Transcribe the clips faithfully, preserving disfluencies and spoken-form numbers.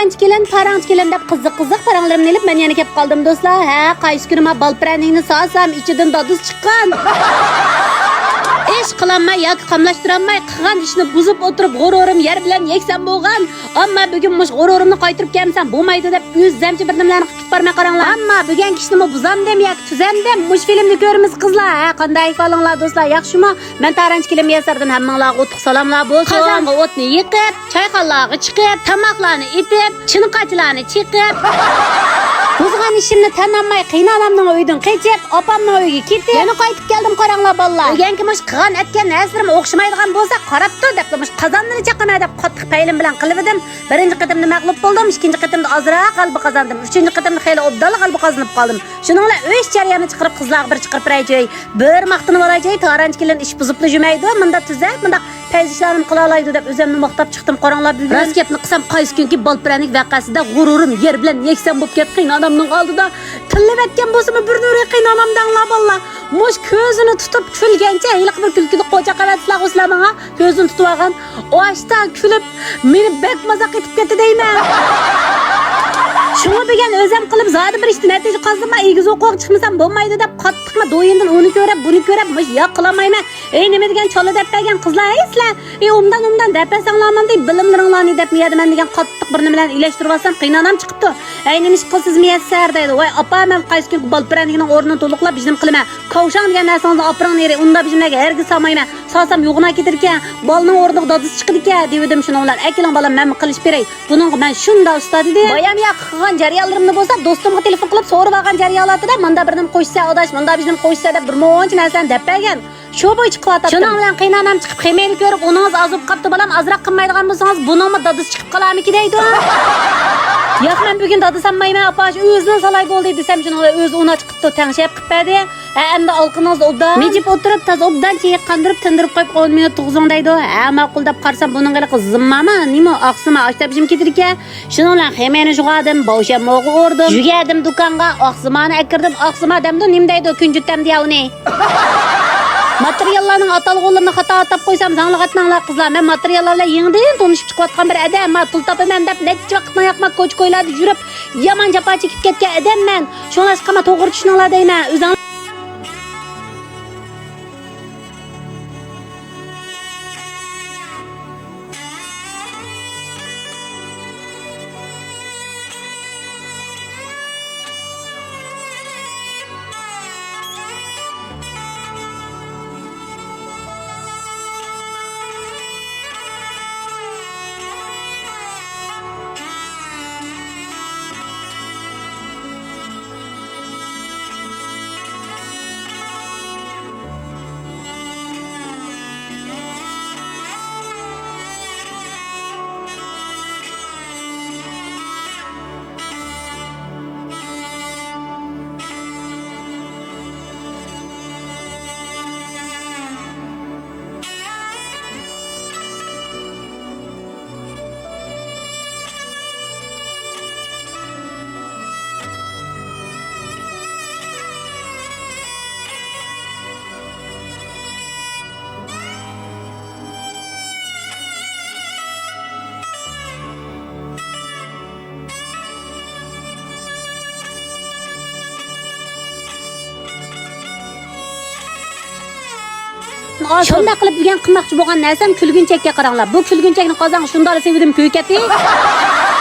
تارانچى كېلىن، تارانچى كېلىن دەپ قىزىق-قىزىق پاراڭلىرىمنى ئېلىپ مەن يەنە كېلىپ قالدىم دوستلار. ھە، قايسى كۈنى ما بال پىرەنىكنى سالسام ئىچىدىن دادىسى چىققان. ئىش قىلالماي ياكى قاملاشتۇرالماي قىلغان ئىشنى بۇزۇپ ئولتۇرۇپ غۇرۇرۇم يەر بىلەن يەكسان بولغان. ئەمما بۈگۈن مۇشۇ غۇرۇرۇمنى قايتۇرۇپ كەلمىسەم بولمايدۇ دەپ ئۆزەمچە بىر نېمىلەرنى قىلىپ كېتىپ بارماي قاراڭلار. ئەمما بۈگۈنكى ئىشنىمۇ بۇزامدىم ياكى تۈزەمدىم؟ مۇشۇ فىلىمنى كۆرىمىز قىزلار. ھە، قانداق ئەھۋالىڭلار دوستلار، ياخشىمۇ؟ مەن تارانچى كېلىن مۇيەسسەردىن ھەممىڭلارغا ئوتلۇق سالاملار بولسۇن. قازانغا ئوتنى يېقىپ، چايخانىلارغا چىقىپ، تاماقلارنى ئېتىپ، چىنقاچىلارنى چېقىپ، بۇزغان ئىشىمنى تىنالماي قېيىنئانامنىڭ ئۆيىدىن قېچىپ، ئاپامنىڭ ئۆيىگە كېتىپ، يەنە قايتىپ كەلدىم قاراڭلار بالىلار. ئۆگەنكى مۇشۇ قىلغان ئەتكەن نەرسىلىرىم ئوخشىمايدىغان بولسا قاراپ تۇر دەپلا مۇشۇ قازاننى چاقىمەن دەپ قاتتىق پەيلىم بىلەن قىلىۋىدىم. بىرىنچى قېتىمدا مەغلۇپ بولدۇم، ئىككىنچى قېتىمدا ئازراق غەلىبە قازاندىم، ئۈچىنچى قېتىمدا خېلى ئوبدانلا غەلىبە قازىنىپ قالدىم. شۇنىڭ بىلەن ئۆي ئىش جەريانى چىقىرىپ قىزلارغا بىر چىقىرىپ بېرەيچۇي، بىر ماختىنىپ ئالايچۇي، تارانچى كېلىن ئىش بۇزۇپلا يۈرمەيدۇ، مۇنداق تۈزەك، مۇنداق پەيزى ئىشلارنىمۇ قىلالايدۇ دەپ ئۆزۈمنى ماختاپ چىقتىم قاراڭلار بۈگۈن. راست گەپنى قىلسام قايسى كۈنكى بال پىرەنىك ۋەقەسىدە غۇرۇرۇم يەر بىلەن يەكسان بولۇپ كەتتى قېيىنئانامنىڭ ئالدىدا. تىللىۋەتكەن بولسىمۇ بىر نۇرى قېيىنئانام دەڭلار بالىلار. مۇشۇ كۆزىنى تۇتۇپ كۈلگەنچە ھېلىقى بىر كۈلكىلىك قوچاق ئەۋەتسىلەرغۇ سىلەر ماڭا. كۆزىنى تۇتۇۋالغان. ئاشتا كۈلۈپ، مېنى بەك مازاق ئېتىپ كەتتى دەيمەن. شۇڭا بۈگۈن ئۆزەم قىلىپ، زادى بىر ئىشتا نەتىجە قازىنماي، ئېگىز ئوقۇغا چىقمىسام بولمايدۇ دەپ، قاتتىقلا دويىندىن ئۇنى كۆرۈپ، بۇنى كۆرۈپ، مۇشۇ ياق قىلالمايمەن. ئەي، نېمە دېگەن چالا دەپ بەرگەن قىزلار، ھەي، سىلەر. ئەي، ئومدان، ئومدان دەپ بەرسەڭلارمۇ دەي، بىلىملىرىڭلارنى دەپ، مۇيەردە مەن دېگەن قاتتىق بىر نېمىلەرنى ئىلەشتۈرۈۋالسام، قېيىنئانام چىقىپتۇ. ھەي، نېمە ئىش قىلىسىز مۇيەسسەر دەيدۇ. ۋاي، ئاپا، مەن قايسى كۈنكى بال پىرەنىكنىڭ ئورنىنى تولۇقلاپ، بېشىنى قىلىمەن. كاۋشاڭ دېگەن نەرسىڭىزنى ئاپىرىڭ نېرى، ئۇنداق بېشىمدىكى ھەرگىز سالمايمەن. سالسام يوغىنا كېتىدىكەن، بالىنىڭ ئورنىغا دادىسى چىقىدىكەن دېۋىدىم شۇنىڭ بىلەن. ئەكېلىڭ بالام، مەنمۇ قىلىشىپ بېرەي. بۇنىڭغا مەن شۇنداق ئۇستا دېدىم. بايام ياق قىلغان جەريانلىرىمنى بولسا دوستۇمغا تېلېفون قىلىپ سورىۋالغان جەريانلاردا ماندا بىر نېمە قوشسا ئاداش، ماندا بىر نېمە قوشسا دەپ بىر مونچە نەرسىلەرنى دەپ بەرگەن. شۇ بويىچە قىلىۋاتاتتىم. شۇنىڭ بىلەن قېيىنئانام چىقىپ خېمىرنى كۆرۈپ، ئۇنىڭىز ئازۇپ قاپتۇ بالام، ئازراق قىلمايدىغان بولسىڭىز، بۇنىڭمۇ دادىسى چىقىپ قالارمىكى دەيدۇ. ياق، مەن بۈگۈن دادىسى سالمايمەن ئاپا، شۇ ئۆزىنى سالاي بولدى دېسەم، شۇنىڭ بىلەن ئۆزى ئۇنى چىقىپتۇ، تەڭشەپ قىلىپ بەردى. ھە، ئەمدى ئالقىنىڭىزدا ئوبدان مىجىپ ئولتۇرۇپ، تازا ئوبدان چېيىپ، قاندۇرۇپ، تىندۇرۇپ قويۇپ، ئون مىنۇت تۇرغۇزۇڭ دەيدۇ. ھە، ماقۇل دەپ قارىسام، بۇنىڭ ھېلىقى زىممامۇ، نېمە، ئاقسىما، ئاشتا بېشىم كېتىدىكەن. شۇنىڭ بىلەن خېمىرنى جۇغادىم، باۋشەم موغا ئۇردۇم. يۈگەردىم دۇكانغا، ئاقسىمانى ئەكىردىم. ئاقسىما دەمدۇ، نېمە دەيدۇ، كۈنجۈت دەمدۇ يا ئۇنى. ماتېرىياللارنىڭ ئاتالغۇلىرىنى خاتا ئاتاپ قويسام، زاڭلىق ئاتماڭلار قىزلار. مەن ماتېرىياللار بىلەن يېڭىدىن تونۇشۇپ چىقىۋاتقان بىر ئادەم. ما پۇل تاپىمەن دەپ نەچچە ۋاقىتنىڭ ياقما كوچا-كويلاردا يۈرۈپ، يامان جاپا چېكىپ كەتكەن ئادەم مەن. شۇڭلاشقا ما توغرا چۈشىنىڭلار دەيمەن. ئۆزۈڭ شۇنداق قىلىپ بۈگۈن قىلماقچى بولغان نەرسەم كۈلگۈنچەككە قاراڭلار. بۇ كۈلگۈنچەكنى قازانغا شۇنداق سېۋىدىم كۆيۈپ كەتتى.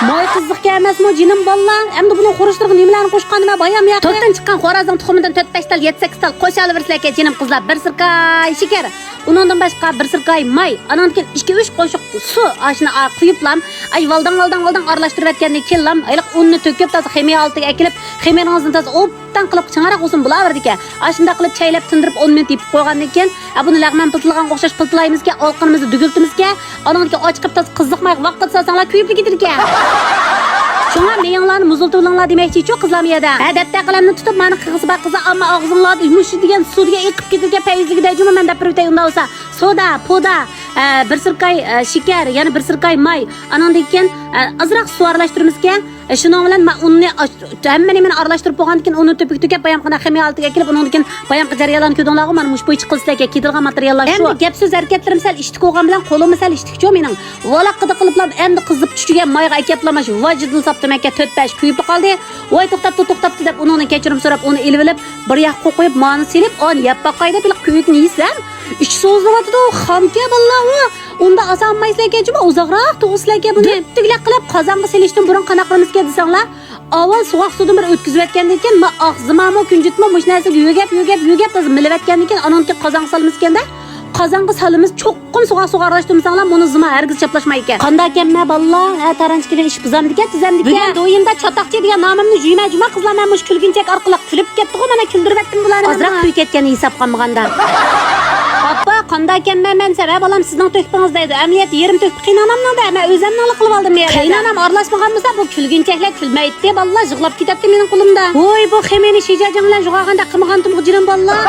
ماي قىزىقكەن ئەمەسمۇ جېنىم بالىلار؟ ئەمدى بۇنىڭ خۇرۇچلىرىغا نېمىلەرنى قوشقان نېمە بايام ياقى. توتتىن چىققان خورازنىڭ تۇخۇمىدىن تۆت بەش تال، يەتتە سەككىز تال قوشالىۋېرىسىلەركەن جېنىم قىزلار. بىر سىركاي شېكەر. ئۇنىڭدىن باشقا بىر سىركاي ماي، ئانىڭدىن كېيىن ئىككى ئۈچ قوشۇق سۇ، ئاشۇنى ئا-، قۇيۇپلام، ئاي، ۋالداڭ، ۋالداڭ، ۋالداڭ ئارىلاشتۇرۇۋەتكەندىن كېيىنلام، ھېلىقى ئۇننى تۆكۈپ، تازا خېمىر ھالىتىگە ئەكېلىپ، خېمىرىڭىزنى تازا ئوبدان قىلىپ چىڭراق بولسۇن بولاۋېرىدىكەن. ئاشۇنداق قىلىپ چەيلەپ، تىندۇرۇپ، ئون مىنۇت يېپىپ قويغاندىن كېيىن، ھە، بۇنى لەغمەن پىلتىلىغانغا ئوخشاش پىلتىلايمىزكەن، ئالقىنىمىزنى دۈگۈلتىمىزكەن، ئانىڭدىن كېيىن ئاچىقىپ، تازا قىزىق مايغا ۋاققىدە سالساڭلار كۆيۈپلا كېتىدىكەن. شۇڭا مېيىڭلارنى مۇزلىتىۋېلىڭلار دېمەكچىچۇ قىزلار مۇ يەردە. ھە، دەپتەر قەلەمنى تۇتۇپ، مانا قىغىسى بار قىزلار، ئەمما ئاغزىڭلاردا مۇشۇ دېگەن سۇ دېگەن ئېقىپ كېتىدىكەن، پەيزىگە دەيجۇمۇ مەن دەپ بېرىۋېتەي ئۇنداق بولسا. سودا، پودا، ئە، بىر سىركاي، ئە، شېكەر، يەنە بىر سىركاي ماي، ئانىڭدىن كېيىن، ئە، ئازراق سۇ ئارىلاشتۇرىمىزكەن. ئە، شۇنىڭ بىلەن مانا ئۇننى ئاش-، ھەممە نېمىنى ئارىلاشتۇرۇپ بولغاندىن كېيىن، ئۇننى تۆپۈك تۆكۈپ، بايامقىدەك خىمىيە ھالىتىگە ئەكېلىپ، ئۇنىڭدىن كېيىن بايامقى جەريانلارنى كۆردۈڭلارغۇ، مانا مۇشۇ بويىچە قىلسىلەركەن، كېتىدىغان ماتېرىياللار شۇ. ئەمدى گەپ سۆز ھەرىكەتلىرىم سەل ئىشتىك بولغان بىلەن قولۇممۇ سەل ئىشتىكچۇ مېنىڭ. ۋالاققىدە قىلىپلا ئەمدى قىزىپ چۈشىگەن مايغا ئەكەپلا ماش ۋاجىدىل ساپتىمەككە تۆت بەش كۆيۈپلا قالدى. ۋاي توختاپتۇ، توختاپتۇ دەپ ئۇنىڭدىن كەچۈرۈم سوراپ ئۇنى ئېلىۋېلىپ، بىر ياققا قويۇپ، مانى سېلىپ، ئان يەپ باقاي دەپ، ھېلىقى كۆيۈكنى يېسەم، ئىچى سوزۇلۇۋاتىدۇ، خامكەن باللا ئۇ. ئۇنداق ئاسان ئالمايسىلەركەن، جۇما ئۇزاقراق تۇغىسىلەركەن بۇنى. دۆت تۈگلەك قىلىپ قازانغا سېلىشتىن بۇرۇن قانداق قىلىمىزكەن دېسەڭلار، ئاۋۋال سوغۇق سۇدىن بىر ئۆتكۈزۈۋەتكەندىن كېيىن، ما ئاق زىمامۇ، كۈنجۈتمۇ مۇشۇ نەرسىگە يۆگەپ، يۆگەپ، يۆگەپ، تازا مىلىۋەتكەندىن كېيىن، ئانىڭدىن كېيىن قازانغا سالىمىزكەندە، قازانغا سالىمىز چوق چوقۇم سوغۇق سۇغا ئارىلاشتۇرمىساڭلار، مۇنۇ زىما ھەرگىز چاپلاشمايدىكەن. قانداقكەنمەن بالىلار؟ ھە، تارانچى كېلىن ئىش بۇزامدىكەن، تۈزەمدىكەن. بۈگۈن دويىندا چاتاقچى دېگەن نامىمنى جۈمە-جۈمە قىزلار، مەن مۇشۇ كۈلگىنچەك ئارقىلىق كۈلۈپ كەتتىغۇ، مانا كۈلدۈرۈۋەتتىم بۇلارنى. ئازراق كۈلۈپ كەتكەن ھېساب قالمىغاندا. ئاپا، قانداقكەنمەن مەن سەن؟ ھە، بالام، سىزنىڭ تۆھپىڭىز دەيدۇ. ئەمەلىيەتتە يېرىم تۆھپە قېيىنئانامنىڭ دە، مەن ئۆزەمنىڭلا قىلىۋالدىم يەنە. قېيىنئانام ئارىلاشمىغان بولسا، بۇ كۈلگىنچەكلەر كۈلمەيتتى، بالىلار يىغلاپ كېتەتتى مېنىڭ قولۇمدا. ۋوي، بۇ خېمىنى شىجاجىڭ بىلەن جۇغاغاندا قىمىغانتىمغۇ جېنىم بالىلار.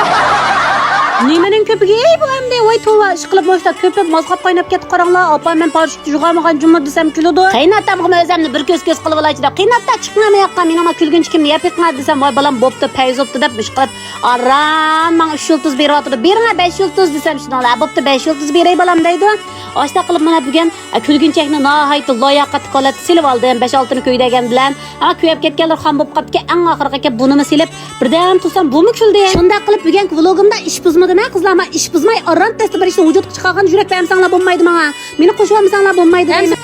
نېمىنىڭ كۆپۈكى، ئەي، بۇ ئەمدى؟ ۋاي توۋا، ئىشقىلىپ مۇشۇنداق كۆپۈپ مازغاپ قايناپ كەتتى، قاراڭلار. ئاپا، مەن پاراشوكتا جۇغامىغان جۇمۇ دېسەم كۈلىدۇ. قېيىنئاتامغىمۇ ئۆزەمنى بىر كۆز-كۆز قىلىۋالايچۇ دەپ، قېيىنئاتا، چىقىڭە مۇياققا، مېنىڭ ما كۈلگۈنچىكىمنى يەپ بېقىڭە دېسەم، ۋاي بالام، بوپتۇ، پەيز بوپتۇ دەپ، ئىشقىلىپ ئاران ماڭا ئۈچ يۇلتۇز بېرىۋاتىدۇ. بېرىڭە بەش يۇلتۇز دېسەم، شۇنىڭ بىلەن، بوپتۇ، بەش يۇلتۇز بېرەي بالام دەيدۇ. ئاشۇنداق قىلىپ مانا بۈگۈن، ئە، كۈلگۈنچەكنى ناھايىتى لاياقەتلىك ھالەتتە سېلىۋالدىم. بەش-ئالتىنى كۆيدۈرگەن بىلەن، ئەڭ كۆيۈپ كەتكەنلىرى خام بولۇپ قاپتىكەن، ئەڭ ئاخىرقى بۇنىمۇ سېلىپ، بىردەم تۇرسام، بۇمۇ كۈلدى. شۇنداق قىلىپ بۈگۈنكى ۋلوگۇمدا ئىش بۇزمىدىم ھە قىزلار، مانا ئىش بۇزماي، ئاران تەستە بىر ئىشنى ۋۇجۇدقا چىقارغان يۈرەك بەرمىسەڭلار بولمايدۇ ماڭا. مېنى قوشۇۋالمىساڭلار بولمايدۇ دەيمەن.